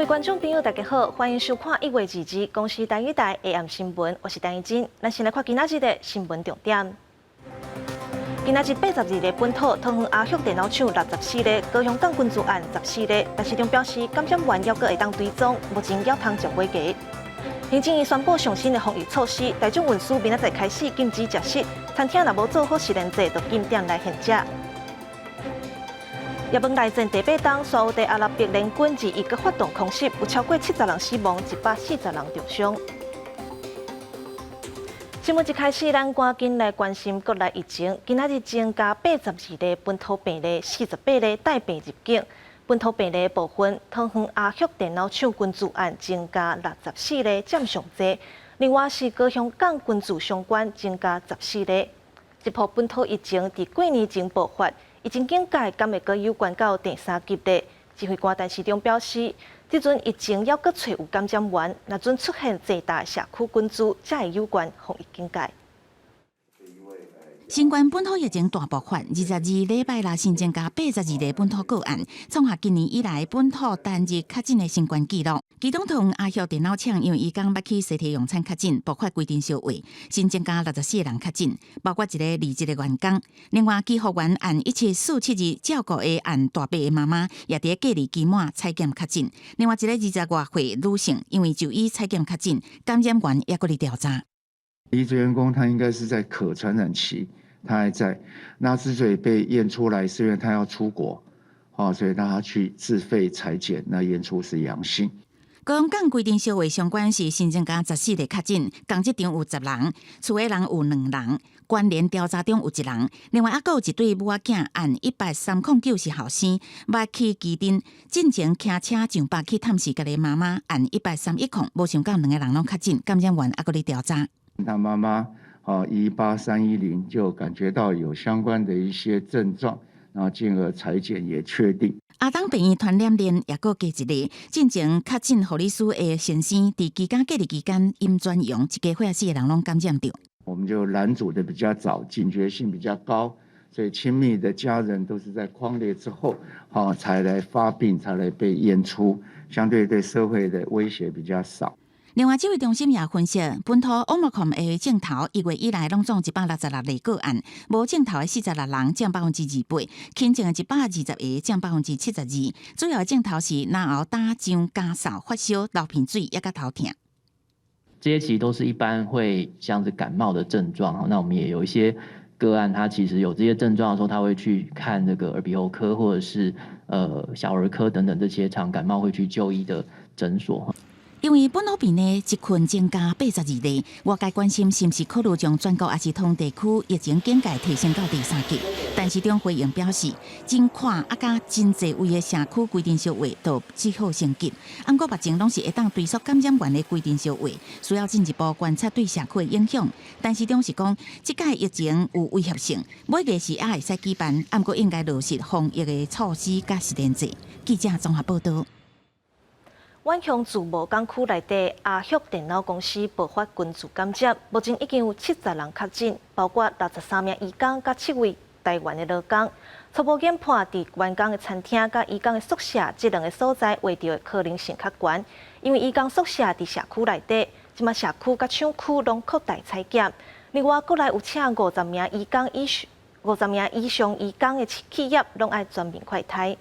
觀眾朋友，大家好，歡迎收看1月22日公視台語台 AM 新聞，我是陳怡真。咱先來看今仔日的新聞重點。今仔日82例本土，桃園阿旭電腦廠64例，高雄港群組案14例。陳時中表示，感染源猶閣會當追蹤，目前猶通食尾雞。行政院宣布上新的防疫措施，大眾運輸明仔載開始禁止食肆，餐廳若無做好實聯制，就禁點來現食。也門內戰第八冬，沙烏地阿拉伯聯軍二一閣發動空襲，有超過70人死亡，140人重傷。新聞一開始，咱趕緊來關心國內疫情。今仔日增加82例本土病例，48例帶病入境。本土病例部分，桃園阿旭電腦廠群組案增加64例，佔上濟。另外是高雄港群組相關增加14例。這波本土疫情佇過年前爆發，疫情警戒敢會閣有懸到第三級咧？指揮官陳時中表示，這陣疫情猶閣揣有感染源，若準出現濟大社區群聚，才會有懸防疫警戒。新冠本土疫情大爆發，22禮拜六新增加82例本土個案，創下今年以來本土單日確診的新懸紀錄。其中，桃園阿旭電腦廠因為移工捌去西提用餐確診，爆發規陣相會，新增加64個人確診，包括一個離職的員工。另外，基福園案1747二照顧的案大伯的媽媽，也佇隔離期滿採檢確診。另外一個20外歲女性，因為就醫採檢確診，感染源猶閣佇調查。離職員工他應該是在可傳染期，他還在。那之所以被驗出來，是因為他要出國，所以他去自費採檢，那驗出是陽性。高雄港規陣小話相關是新增加14例確診，仝職場有10人，厝的人有兩人，關聯調查中有一人。另外，猶閣有一對母仔囝，案18309是後生，捌去旗津，進前騎車上北去探視家己媽媽，案18310，無想到兩个人攏確診，感染源猶閣咧調查。他媽媽18310就感覺到有相關的一些症狀，然後進而採檢也確定。阿東病院傳染鏈也閣加一例，進前確診護理師的先生，佇居家隔離期間陰轉陽，一家伙四個人攏感染著。我們就攔阻得比較早，警覺性比較高，所以親密的家人都是在匡列之後，才來發病，才來被驗出，相對對社會的威脅比較少。另外，指揮中心也分析，本土 Omicron 的症頭1月以來攏總166例個案，無症頭的46人佔28%，輕症的120個佔72%。主要的症頭是咽喉打脹、乾嗽、發燒、流鼻水，抑佮頭疼。這些其實都是一般會像是感冒的症狀。那我們也有一些個案，他其實有這些症狀的時候，他會去看這個耳鼻喉科或者是小兒科等等這些常感冒會去就醫的診所。因為本土病例一群增加82例，外界關心是毋是考慮將全國抑是桃園地區疫情警戒提升到第三級。陳時中回應表示，真闊啊佮真濟位的社區規陣相會就只好升級。毋過目前攏是會當追溯感染源的規陣相會，需要進一步觀察對社區的影響。陳時中是講，這屆疫情有威脅性，每個時也會使舉辦，毋過應該落實防疫的措施佮實聯制。記者綜合報道。遠雄自貿港區內底阿旭電腦公司爆發群聚感染，目前已經有70人確診，包括63名移工佮7位台灣的勞工。初步研判，佇員工的餐廳佮移工的宿舍這兩个所在，患著的可能性較懸，因為移工宿舍佇社區內底，這馬社區佮廠區攏擴大採檢。另外，國內有請50名以上移工的企業，攏愛全面快篩。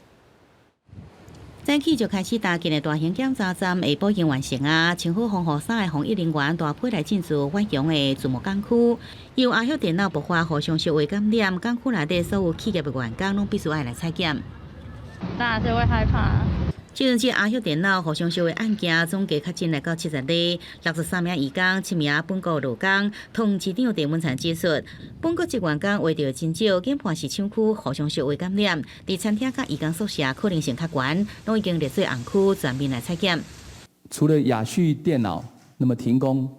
早起就開始搭建的大型檢查站下晡已經完成啊！穿好防護衫的防疫人員大批來進駐遠雄的自貿港區，由阿旭電腦爆發互相相會感染，港區內底所有企業的員工攏必須愛來採檢。當然是會害怕。這陣時阿旭電腦互相相會案件總計確診來到70例，63名移工，7名本國勞工。桃市長鄭文燦指出，本國籍員工患著真少，研判是廠區互相相會感染，佇餐廳佮移工宿舍可能性較懸，攏已經列做紅區全面來採檢。除了亞旭電腦那麼停工，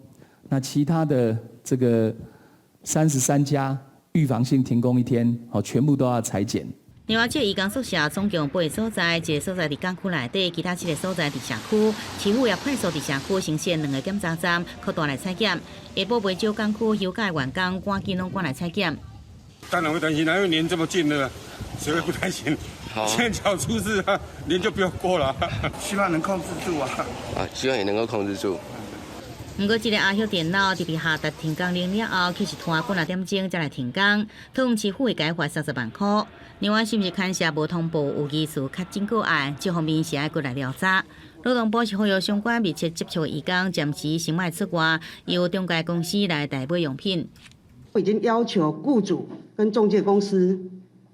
那其他的這個33家預防性停工一天，哦，全部都要採檢。另外，這移工宿舍總共八个所在，一个所在佇港區內底，其他七个所在佇社區。市府也快速佇社區新設兩个檢查站，擴大來採檢。下晡袂少港區休假的員工趕緊攏趕來採檢。當然會擔心啦，因為連這麼近的，誰會不擔心？現在出事啊，年就不要過了。希望能控制住啊！啊，希望也能夠控制住。毋過，這个阿旭電腦佇被下達停工令了後，卻是拖幾若點鐘才來停工，桃園市府會共罰30萬箍。另外，是毋是牽涉無通報有疑似確診個案，這方面是愛閣來調查。勞動部是呼籲相關密切接觸的移工，暫時先莫出外，由中介公司來代買用品。我已經要求雇主跟中介公司，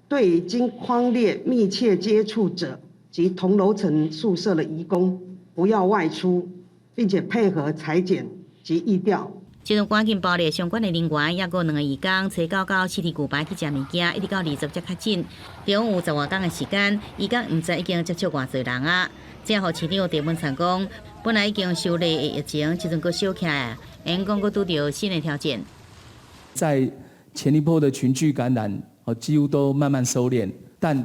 對已經匡列密切接觸者及同樓層宿舍的移工，不要外出，並且配合採檢及疫調。這陣趕緊包列相關的人員，抑閣兩個移工，初九到四日牛排去食物件，一直到20才確診。中有10外工的時間，移工毋知已經接觸偌濟人啊。這予市長鄭文燦講，本來已經收斂的疫情，這陣閣燒起來，會講閣拄著新的挑戰。在前一波的群聚感染，哦，幾乎都慢慢收斂，但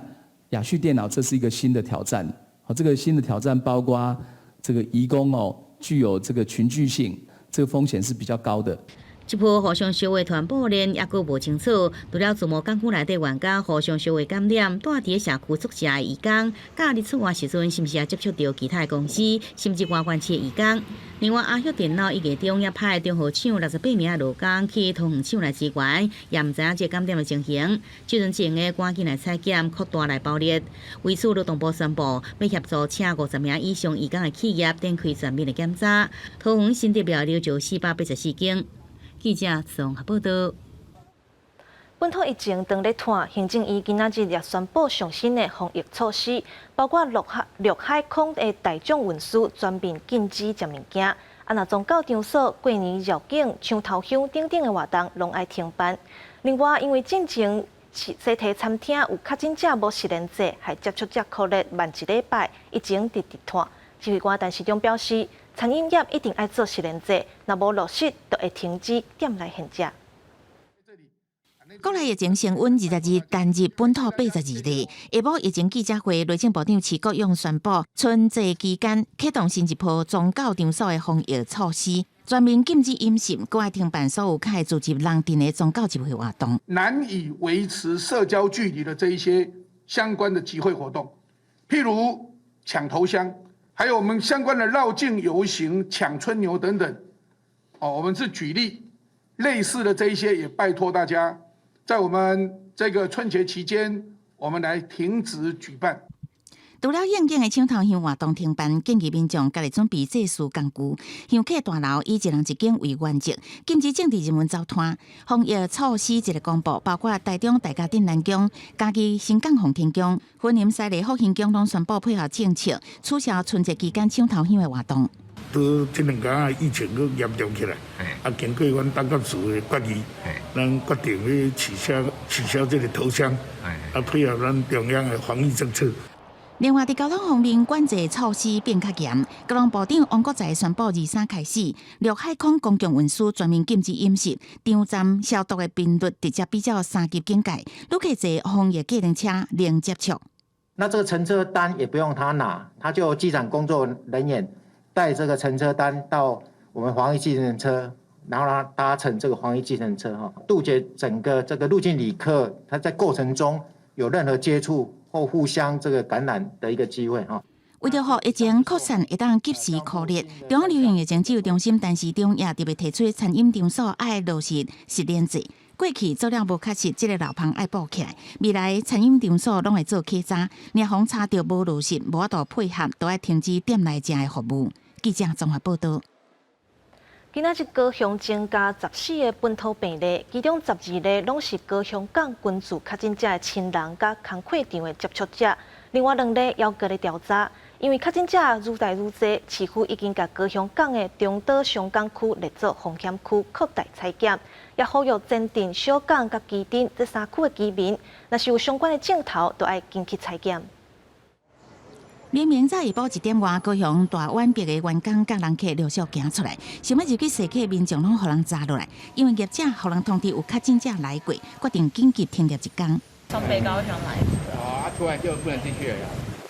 亞旭電腦這是一個新的挑戰。哦，這個新的挑戰包括這個移工哦，具有這個群聚性，這個風險是比較高的。這波互相相互傳播鏈猶閣無清楚，除了自貿港區內底員工互相相互感染，蹛佇社區宿舍的移工，假日出外時陣，是毋是也接觸著其他的公司，甚至外縣市的移工？另外，阿旭電腦一月中也派中和廠68名的勞工去桃園廠來支援，也毋知影這感染的情形。這陣正會趕緊來採檢，擴大來爆力。為此，勞動部宣布欲協助請50名以上移工的企業展開全面的檢查。桃園新竹苗栗就484間。記者綜合報道。本土疫情當咧拖，行政院今仔日也宣布上新的防疫措施，包括陸海陸海空的大眾運輸全面禁止食物件。啊，若宗教場所、過年繞境、搶頭香等等的活動，攏愛停辦。另外，因為進前西提餐廳有確診者無實聯制，予接觸者擴咧慢一禮拜，疫情直直拖。指揮官陳時中表示，餐飲業一定愛做實聯制，若無落實，就會停止店內現食。國內疫情升溫，22日單日本土82例。下晡疫情記者會，內政部長徐國勇宣布，春節期間啟動新一波宗教場所的防疫措施，全面禁止飲食，閣愛停辦所有較會聚集人陣的宗教集會活動。難以維持社交距離的這一些相關的集會活動，譬如搶頭香，還有我們相關的繞境遊行、搶春牛等等。哦，我們是舉例類似的這一些，也拜託大家。在我們這個春節期間，我們來停止舉辦。除了應景的搶頭香活動停辦，建議民眾家己準備祭祀工具。香客大樓以一人一間為原則，禁止政治人物走攤。防疫措施一個公布，包括台中大家鎮南宮、嘉義新港奉天宮、雲林西麗復興宮，攏宣布配合政策，取消春節期間搶頭香的活動。拄這兩工啊，疫情閣嚴重起來，啊，經過阮董監事的決議，咱決定去取消取消這個頭香，啊，配合咱中央的防疫政策。另外，佇交通方面，管制措施變較嚴。交通部長王國材宣布，23開始，陸海空公共運輸全面禁止飲食，場站消毒的頻率直接比照三級警戒，旅客坐防疫計程車零接觸。那這個乘車單也不用他拿，他就機場工作人員帶這個乘車單到我們防疫計程車，然後他搭乘這個防疫計程車，哈，杜絕整個這個入境旅客他在過程中有任何接觸或互相這個感染的一個機會，哈。為著予疫情擴散會當及時枯力，中央流行疫情指揮中心陳時中也特別提出，餐飲場所愛落實實聯制。過去做了無確實，這個漏縫愛補起來。未來餐飲場所攏會做檢查，若予查著無落實、無法度配合，都愛停止店內食的服務。記者綜合報道。今仔日高雄增加14個本土病例，其中12例攏是高雄港群聚確診者的親人佮工課場的接觸者，另外兩例猶閣咧調查，因為確診者愈來愈濟，市府已經共高雄港的中島商港區列做風險區，擴大採檢，也呼籲前鎮、小港佮旗津這三區的居民，若是有相關的症頭，都愛緊去採檢。明明早下晡1點外，高雄大丸別的員工佮人客陸續行出來，想欲入去踅客民眾攏予人閘落來，因為業者予人通知有確診者來過，決定緊急停業一工。從北高雄來。哦，啊，突然就不能進去了。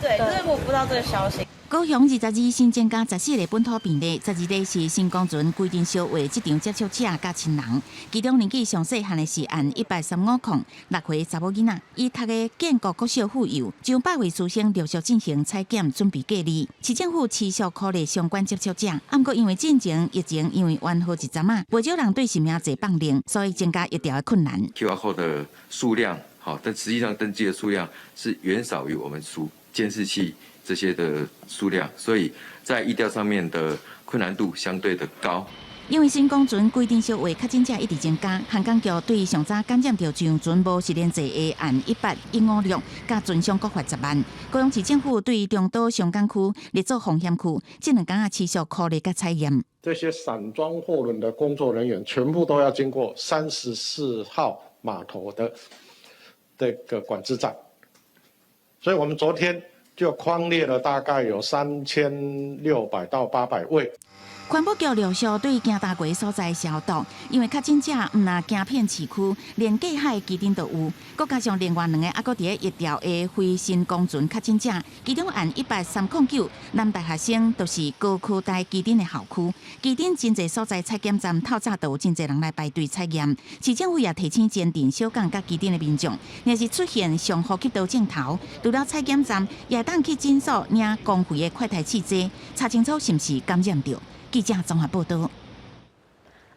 對，就是我不知道這個消息。高雄22新增加14例本土病例，12例是新光船規定小會這場接觸者佮親人，其中年紀上細漢的是案18350，6歲查某囡仔，伊讀的建國國小附幼，上百位師生陸續進行採檢，準備隔離。市政府持續鼓勵相關接觸者，毋過因為進前疫情因為番號一針仔，袂少人對實名制放任，所以增加疫調的困難。 QR code 的數量，好，但實際上登記的數量是遠少於我們數監視器這些的數量，所以在疫調上面的困難度相對的高。因為新光船規定小話確診者一直增加，航港局對上早感染著上船無實聯制的案18156，佮船商各罰10萬。高雄市政府對中島上港區列做風險區，這兩工仔持續鼓勵佮採驗。這些散裝貨輪的工作人員全部都要經過34號碼頭的這個管制站，所以我們昨天就匡列了大概有3600到800位。環保局陸續對行大過所在消毒，因為確診者毋但行遍市區，連隔海旗津都有。閣加上另外兩個猶閣佇咧疫調的非新光船確診者，其中案18309男大學生，就是高科大旗津的校區。旗津真濟所在採檢站透早都有真濟人來排隊採驗。市政府也提醒前鎮小港佮旗津的民眾，若是出現上呼吸道症頭，除了採檢站，也會當去診所領公費的快篩試劑，查清楚是毋是感染著。記者綜合報道。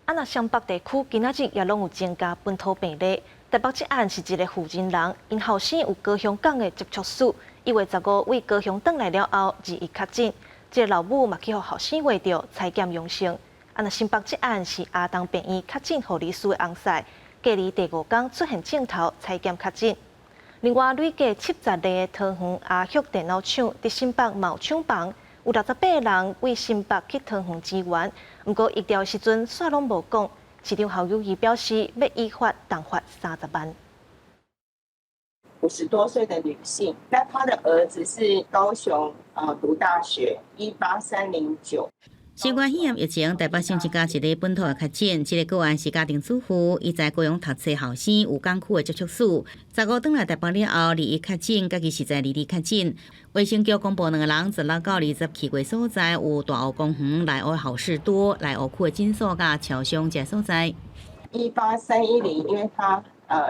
啊，若雙北地區今仔日也攏有增加本土病例。台北這案是一个婦人人，𪜶後生有高雄港的接觸史，1月15對高雄轉來了後，21確診。這个老母嘛去予後生畫著採檢陽性。啊，若新北這案是阿東病院確診護理師的翁婿，隔離第五工出現症頭，採檢確診。另外累計70例的桃園阿旭電腦廠佇新北嘛有廠房。有68人對新北去桃園支援，毋過疫調時陣煞攏無講。市長侯友宜表示，欲依法重罰30萬。 50多歲的女性，那她的兒子是高雄讀大學，18309。新冠肺炎疫情，台北新增加一例本土的確診，這个個案是家庭主婦，伊在高雄讀冊後生有港區的接觸史。15轉來台北了後，21確診，家己是在22確診。衛生局公布兩個人16到20去過所在，有大湖公園、內湖好市多、內湖區的診所佮超商這所在。 18310，因為他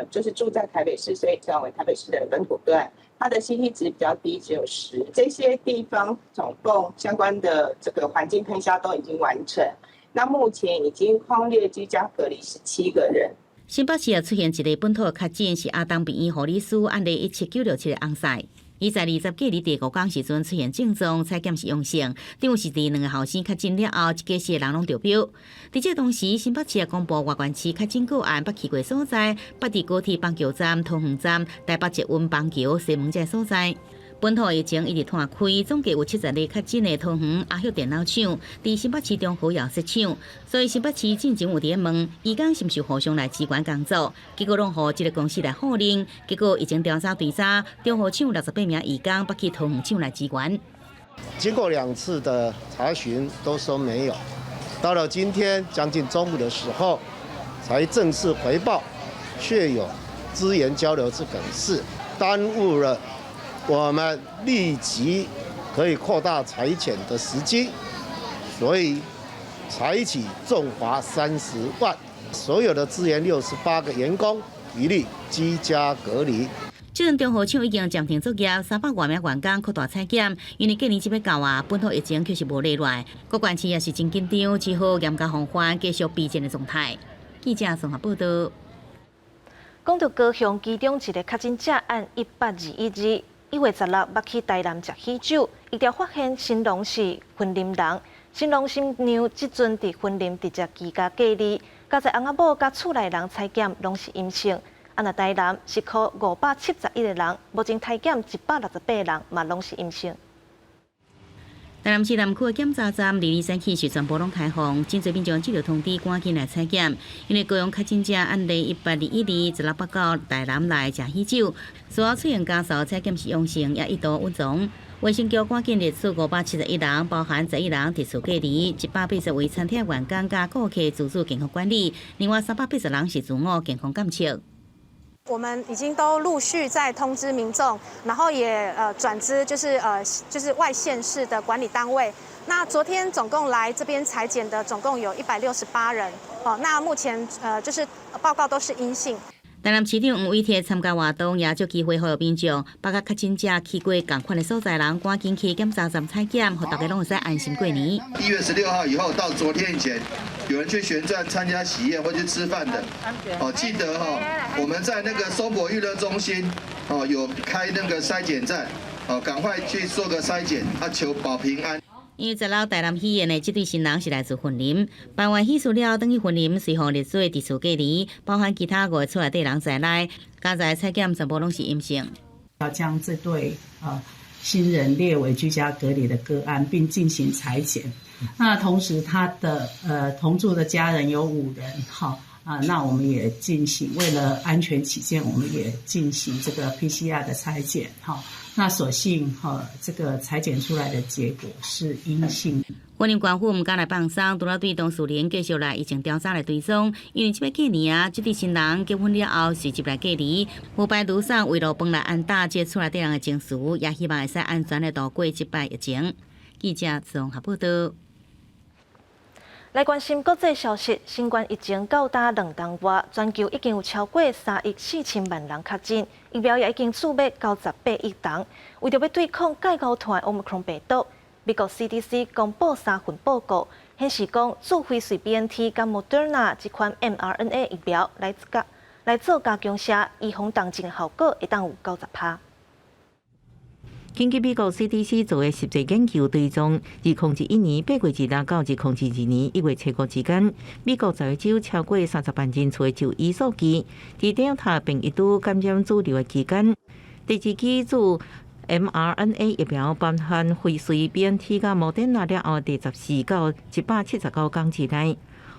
就是住在台北市，所以算為台北市的本土個案。他的 CT 值比較低，只有10。這些地方總共相關的這個環境噴消都已經完成。那目前已經匡列居家隔離17個人。新北市也出現一例本土確診，是阿東病院護理師案例17967的翁婿。伊在20隔離第五工時陣出現症狀，採檢是陽性，等於是佇兩个後生確診了後，一家四个人攏中標。佇這同時，新北市也公布外縣市確診個案，捌去過所在，捌佇高鐵板橋站、桃園站、台北捷運板橋、西門這所在。本土疫情一直拖開，總計有70例確診的桃園阿旭電腦廠，佇新北市中和也設廠，所以新北市進前有佇咧問，移工是毋是互相來支援工作，結果攏予這个公司來否認。結果疫情調查對查，中和廠68名移工捌去桃園廠來支援。經過兩次的查詢，都說沒有。到了今天將近中午的時候，才正式回報，確有資源交流這個事，耽誤了我們立即可以擴大採檢的時機，所以採取重罰30萬，所有的資源68個員工一律居家隔離。這陣中和廠已經暫停作業，300外名員工擴大採檢，因為過年這欲到啊，本土疫情確實無落來，各縣市也是真緊張，只好嚴格防範，繼續備戰的狀態。記者綜合報道。講到高雄，其中一个確診者案18212，1月16捌去台南食喜酒，疫調發現新郎是雲林人，新郎新娘這陣佇雲林直接居家隔離，佳哉翁仔某佮厝內人採檢攏是陰性。啊，若台南是予571個人，目前篩檢168人嘛攏是陰性。台南市南區的檢查站，二二三起是全部攏開放，真濟民眾接到通知，趕緊來採檢。因為高雄確診者案例18212，16捌到台南來食喜酒，所有出現家屬採檢是陽性，也一度穩裝。衛生局趕緊列出571人，包含11人佇厝隔離，180位餐廳員工佮顧客自主健康管理，另外380人是自我健康監測。我們已經都陸續在通知民眾，然後也轉知就是外縣市的管理單位。那昨天總共來這邊採檢的總共有168人，哦，那目前就是報告都是陰性。台南市長黃偉哲參加活動，也藉機會呼籲民眾，包括確診者去過仝款的所在人，趕緊去檢查站採檢，予大家攏會使安心過年。 1月16號以後到昨天以前，有人去旋轉參加喜宴或去吃飯的，哦，記得哈，我們在那個松柏娛樂中心，哦，有開那個篩檢站，哦，趕快去做個篩檢，啊，求保平安。因為十樓台南喜宴的這對新人是來自雲林，辦完喜事了，轉去雲林隨予入住佇厝隔離，包含其他五个厝內底人在內，加在採檢全部攏是陰性。要將這對新人列為居家隔離的個案，並進行採檢。那同時，他的同住的家人有五人，好啊，那我們也進行為了安全起見，我們也進行這個 PCR 的採檢，哈。那所幸哈，這個採檢出來的結果是陰性。雲林縣府毋敢來放鬆，除了對當事人繼續來疫情調查來追蹤，因為這擺過年啊，這對新人結婚了後隨即來隔離，無排除送圍爐飯來安搭這厝內底人的情緒，也希望會使安全的度過這擺疫情。記者綜合報道。來關心國際消息，新冠疫情到今2冬外，全球已經有超過3億4千萬人確診，疫苗也已經注欲98億劑。為著欲對抗蓋高團的 Omicron 病毒，美國 CDC 公布三份報告，顯示講注輝瑞 BNT 佮 Moderna 這款 mRNA 疫苗來做加強劑，預防重症效果會當有90%。根據美國 CDC 做的實際研究追蹤，2021年8月2日到2022年1月7日之間，美國十個州超過30萬人次的就醫數據，佇 Delta 變異株感染主流的期間，第二劑注 mRNA 疫苗包含輝瑞、BNT 佮莫德納了後，第14到179天之內，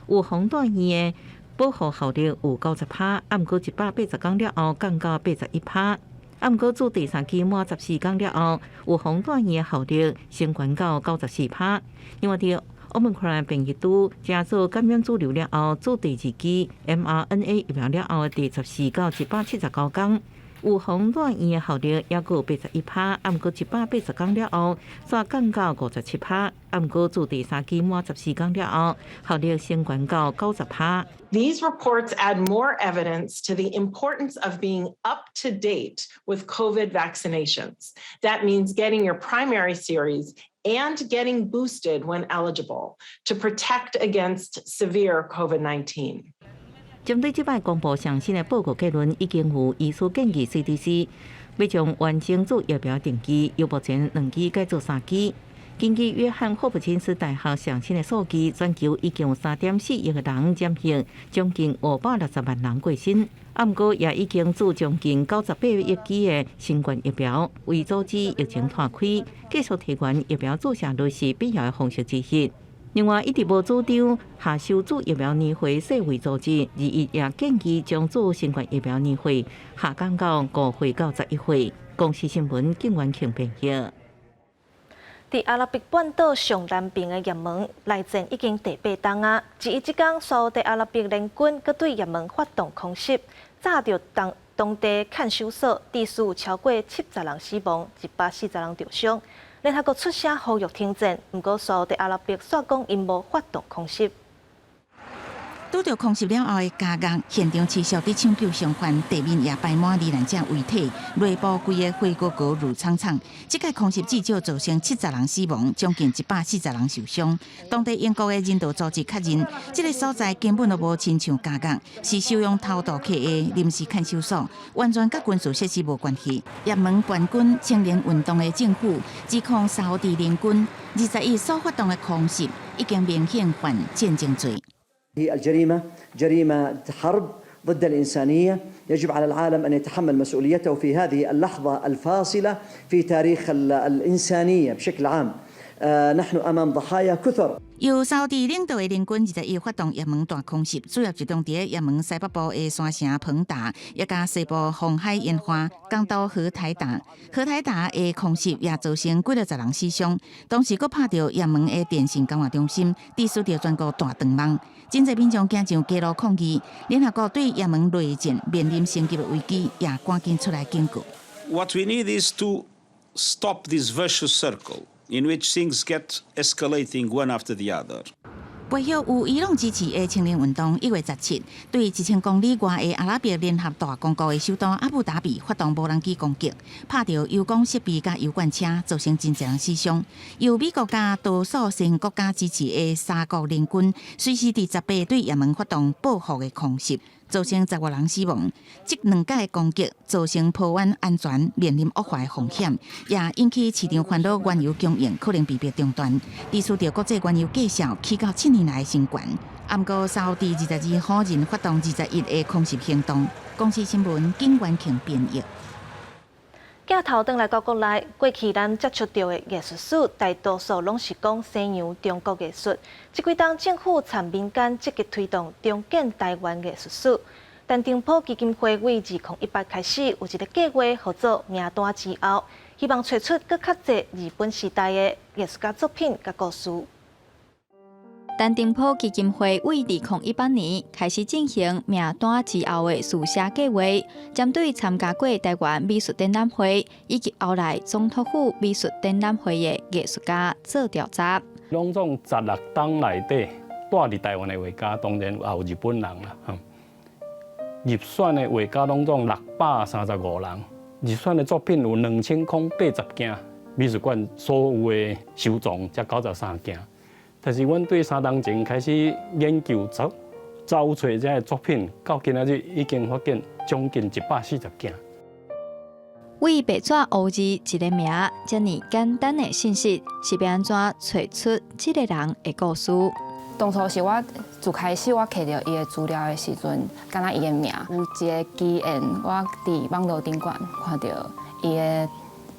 預防住院的保護效力有90%，啊，毋過180天了後降到81%。啊，毋過注第三劑滿14天了後，預防住院的效力升懸到94%。另外，佇 Omicron 變異株成做感染主流了後，注第二劑 mRNA 疫苗了後，第14到179天，預防住院的效力猶閣有81%，啊，毋過180天了後，煞降到57%。啊，毋過注第三劑滿14天了後，效力升懸到90%。 These reports add more evidence to the importance of being up to date with COVID vaccinations. That means getting your primary series and getting boosted when eligible to protect against severe COVID-19. 針對這擺公布上新的報告結論，已經有醫師建議 CDC 欲將完整注疫苗定期由目前兩劑改做三劑。根據約翰霍普金斯大學上新的數據，全球已經有3.4億個人染疫，將近560萬人過身。啊，毋過也已經注將近98億劑的新冠疫苗，為阻止疫情拖開，繼續提懸疫苗注射率是必要的方式之一。另外，一直無主張下修注疫苗年歲世衛組織，21也建議將注新冠疫苗年歲下降到5歲到11歲。公視新聞景元慶編譯。佇阿拉伯半島上南邊的也門內戰已經第八冬啊！21這工，沙烏地阿拉伯聯軍閣對也門發動空襲，炸著當地看守所，致使有超過70人死亡，140人著傷。聯合國出聲呼籲停戰，毋過沙烏地阿拉伯煞講𪜶無發動空襲。拄著空襲了後的監獄現場持續佇搶救傷患，地面也擺滿罹難者遺體，內部規个火鍋鍋滷慘慘。這擺空襲至少造成70人死亡，將近140人受傷。當地英國的人道組織確認，這个所在根本就無親像監獄，是收容偷渡客的臨時看守所，完全佮軍事設施無關係。也門叛軍青年運動的政府指控沙烏地聯軍21所發動的空襲已經明顯犯戰爭罪。 هي الجريمة جريمة حرب ضد الإنسانية يجب على العالم أن يتحمل مسؤوليته في هذه اللحظة الفاصلة في تاريخ الإنسانية بشكل عام. نحن أمام ضحايا كثر。由沙烏地領導的聯軍21發動也門大空襲，主要集中佇也門西北部的山城彭達，也佮西部紅海沿岸港都荷台達。荷台達的空襲也造成幾若十人死傷，同時閣拍著也門的電信交換中心，致使著全國斷斷網。真濟民眾驚上街路抗議，聯合國對也門內戰面臨升級的危機，也趕緊出來警告。 What we need is to stop this vicious circle in which things get escalating one after the other. 背後有伊朗支持的青年運動，1月17對1000公里外的阿拉伯聯合大公國的首都阿布達比發動無人機攻擊，拍著油罐設備佮油罐車，造成真濟人死傷。由美國佮多數西方國家支持的三國聯軍，隨時佇18對也門發動報復的空襲，造成十外人死亡。這兩擺攻擊造成波灣安全面臨惡化的風險，也引起市場煩惱，原油供應可能被迫中斷，致使著國際原油價數起到7年來的新高。毋過沙烏地22號仍發動21的空襲行動。公視新聞景元慶編譯。鏡頭轉來到國內，過去咱接觸著的藝術史，大多數攏是講西洋中國藝術。這幾冬政府參民間積極推動重建台灣藝術史。陳澄波基金會為2018開始有一個計劃，號做名單之後，希望揣出閣較濟日本時代的藝術家作品佮故事。陳澄波基金會為2018年開始進行名單之後的書寫計劃，針對參加過台灣美術展覽會以及後來總統府美術展覽會的藝術家做調查。攏總16冬內底蹛佇台灣的畫家，當然也有日本人啦。入選的畫家攏總635人，入選的作品有2080件，美術館所有的收藏才93件。但是，阮對3冬前開始研究找找揣這个作品，到今仔日已經發現將近140件。為白紙烏字一个名，遮爾簡單的信息，是欲按怎揣出這个人的故事？當初是我自開始我摕著伊的資料的時陣，敢若伊的名有一个機緣，我佇網路頂懸看著伊的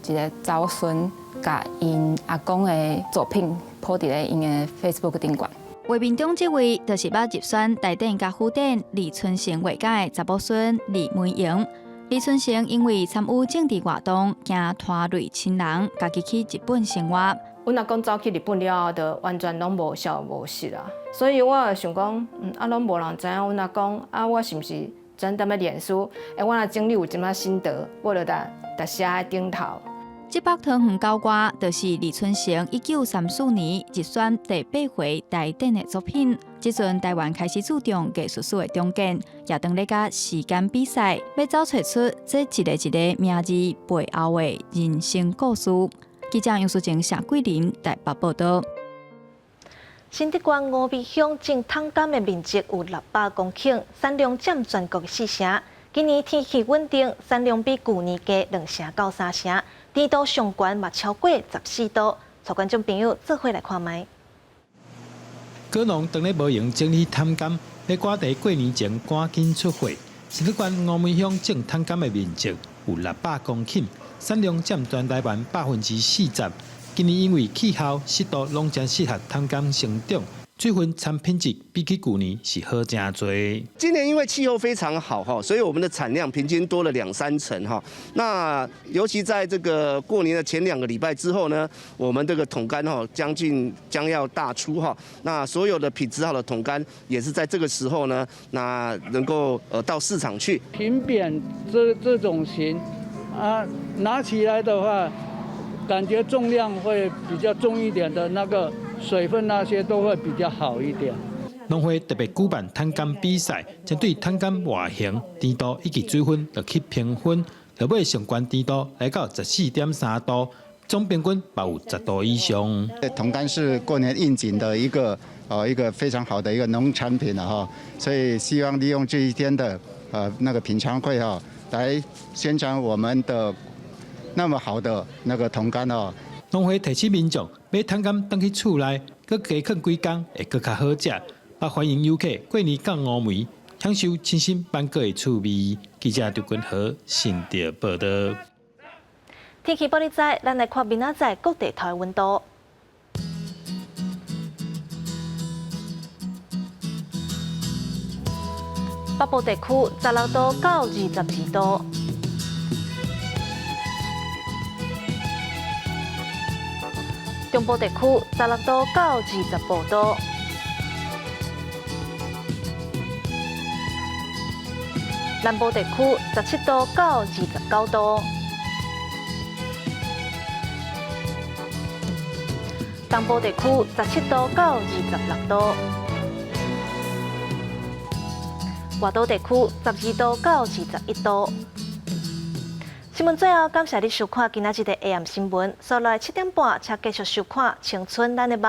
一个祖孫共𪜶阿公的作品鋪佇咧𪜶的 Facebook 頂懸。畫面中這位就是捌入選台展佮府展李春成畫家的查某孫李梅瑩。李春成因為參與政治活動，驚拖累親人，家己去日本生活。阮阿公走去日本了後，就完全攏無消無息啊。所以我就想講，啊，攏無人知影阮阿公，啊，我是毋是轉踮咧臉書？欸，我若整理有一寡心得，我就共共寫佇頂頭。這幅桃園九歌，就是李春成1934年入選第八回台展的作品。這陣台灣開始注重藝術史的重建，也當咧佮時間比賽，欲找揣出這一個一個名字背後的人生故事。記者楊淑靜、謝桂林台北報導。新竹縣峨眉鄉種桶柑的面積有600公頃，產量佔全國四成。今年天氣穩定，產量比舊年加2成到3成，甜度上懸嘛超過14度。帶觀眾朋友做伙來看覓。果農當咧無閒整理桶柑，欲趕佇過年前趕緊出貨。新竹縣峨眉鄉種桶柑的面積有600公頃，產量佔全台灣40%。今年因為氣候、濕度攏誠適合桶柑生長。水分產品質比起舊年是好誠濟。今年因為氣候非常好哈，所以我們的產量平均多了兩三成哈。那尤其在這個過年的前2個禮拜之後呢，我們這個桶柑哈將近將要大出哈。那所有的品質好的桶柑也是在這個時候呢，那能夠到市場去。平扁這種型啊，拿起來的話，感覺重量會比較重一點的那個。水分那些都會比較好一點。農會特別舉辦桶柑比賽，針對桶柑外形、甜度以及水分落去評分，落尾上懸甜度來到14.3度，總平均嘛有10度以上。桶柑是過年應景的一個非常好的一個農產品了哈，所以希望利用這一天的那個品嘗會哈，來宣傳我們的那麼好的那個桶柑哦。農會提醒民眾買桶柑轉去厝內，閣加囥幾工會閣較好食。也歡迎遊客過年到峨眉，享受清新萬果的趣味。記者劉君和新竹報導。天氣報你知，咱來看明仔載各地頭的溫度。北部地區16度到22度。中部地區16度到25度，南部地區17度到29度，東部地區17度到26度，外島地區12度到21度。新聞最後，感謝你收看今仔日的 AM 新聞。紲來7點半，請繼續收看《青春咱的夢》，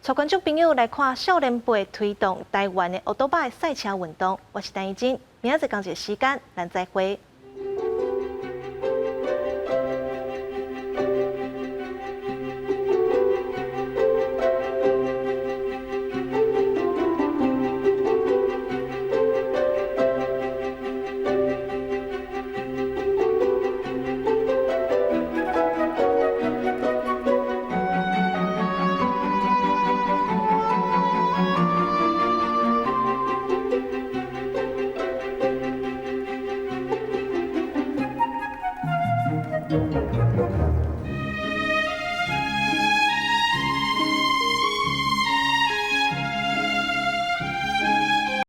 帶觀眾朋友來看少年輩推動台灣的歐多擺賽車運動。我是陳怡靜，明仔載仝一個時間，咱再會。